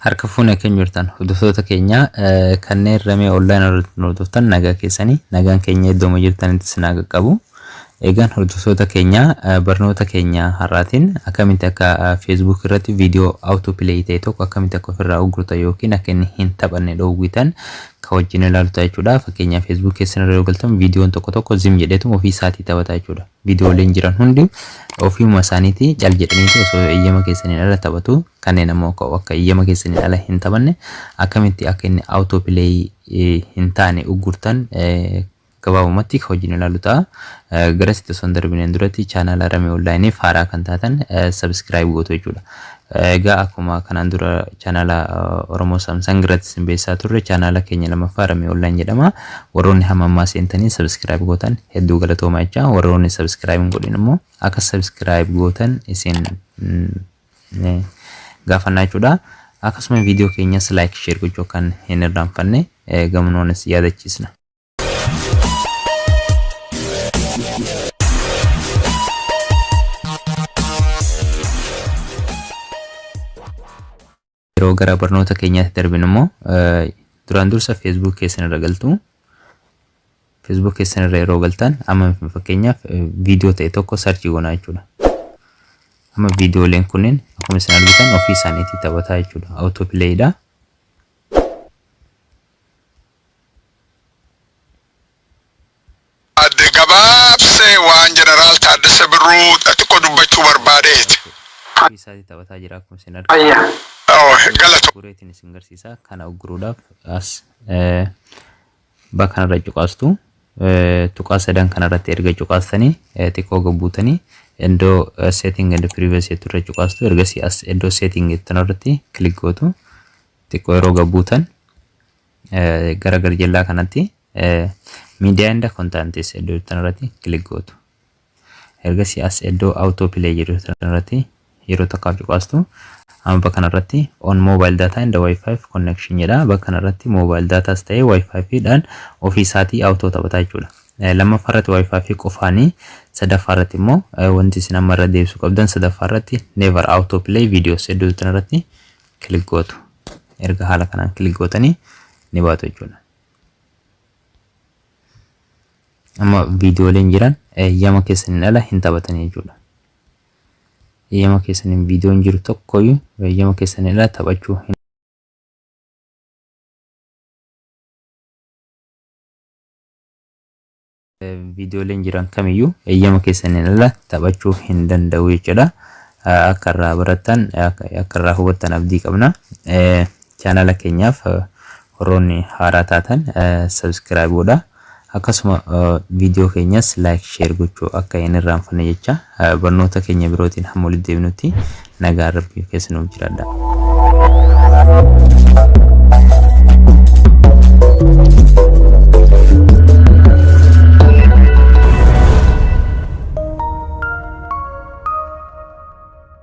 Harka fuune akkam jirtan hordoftoota keenya kanneen ramee online irratti nu hordoftan nagaa keessanii nagaan keenya iddooma jirtanitti isin haa qaqqabu. Egaan hordoftoota keenya barnoota keenya har'aatiin akkamitti akka Facebook irratti viidiyoo auto play ta'e tokko akkamitti akka ofirraa uggurtan yookiin akka inni hin taphanne dhoowwitan kan wajjin ilaalu ta'a jechuudha. Fakkeenyaaf Facebook keessan irra yoo galtan viidiyoon tokko tokko zim jedheetuma ofii isaatii taphata jechuudha. Viidiyooleen jiran hundi ofiuma isaaniitii cal jedhaniiti osoo eeyyama keessaniin ala taphatu. Kanneen ammoo akka eeyyama keessaniin ala hin taphanne akkamitti akka inni auto play hin taane uggurtan gabaabumatti kan wajjin ilaalu ta'a. Garasitti osoo hin darbineen duratti chaanaala Ramee Onlaayiniif haaraa kan taatan subscribe gootu jechuudha. Egaa akkuma kanaan dura chaanaala Oromoo Samsung irratti isin beeksisaa turre chaanaala keenya lammaffaa Ramee Online jedhama. Warroonni hamma ammaa seentanii subscribe gootan hedduu galatoomaa jecha warroonni subscribe hin godhin immoo akka subscribe gootan isin gaafannaa jechuudha. Akkasuma viidiyoo keenyas like share gochuu kan hin irraanfanne gamnoonis yaadachiisna. Yeroo gara barnoota keenyaatti darbinu immoo duraan dursa Facebook keessan irra galtu. Facebook keessan irra yeroo galtan amma fakkeenyaaf viidiyoo ta'e tokko sarchii goonaa jechuudha. Amma viidiyooleen kunneen akkuma isin argitan ofii isaaniitii taphataa jechuudha. Auto play dha. Adde gabaabsee waan Jeneraal Taaddasa Birruu xiqqoo dubbachuu barbaadeeti. Ofii isaatii taphataa jira akkuma isin argitan. Oh, Galatoom. Gureetiin isin garsiisa. Kana ugguruudhaaf as bakka kanarra cuqaastu. Tuqaa sadan kanarratti erga cuqaastanii xiqqoo gad buutanii iddoo setting and privacy jettu irra cuqaastu. Ergasii as iddoo setting jettu kanarratti click gootu. Xiqqoo yeroo gad buutan gara garjallaa kanatti media and contents iddoo jettan irratti click gootu. Ergasii as iddoo auto play jedhu irratti yeroo takkaaf cuqaastu. Amma bakka kanarratti on mobile data and wifi connection jedha. Bakka kanarratti mobile datas ta'ee wifi dhaan ofii isaatii auto taphataa jechuudha. Lammaffaa irratti wifi qofaanii, sadaffaa irratti immoo wanti isin amma irra deebisuu qabdan sadaffaa irratti never auto play videos iddoo jettan irratti click gootu. Erga haala kanaan click gootanii ni baatu jechuudha. Amma viidiyooleen jiran eeyyama keessaniin ala hin taphatanii jechuudha. Eeyyama keessaniin viidiyoon jiru tokkoyyuu eeyyama keessaniin ala taphachuu hin Viidiyooleen jiran kamiyyuu eeyyama keessaniin ala taphachuu hin danda'u jechuudha. Akka irraa barattan, akka irraa hubattan abdii qabna. Chaanala keenyaaf warroonni haaraa taatan subscribe godhaa. Akkasuma viidiyoo keenyas like share gochuu akka hin irraanfanne jecha barnoota keenya birootiin hamma walitti deebinutti nagaan Rabbii keessa nuuf jiraadha.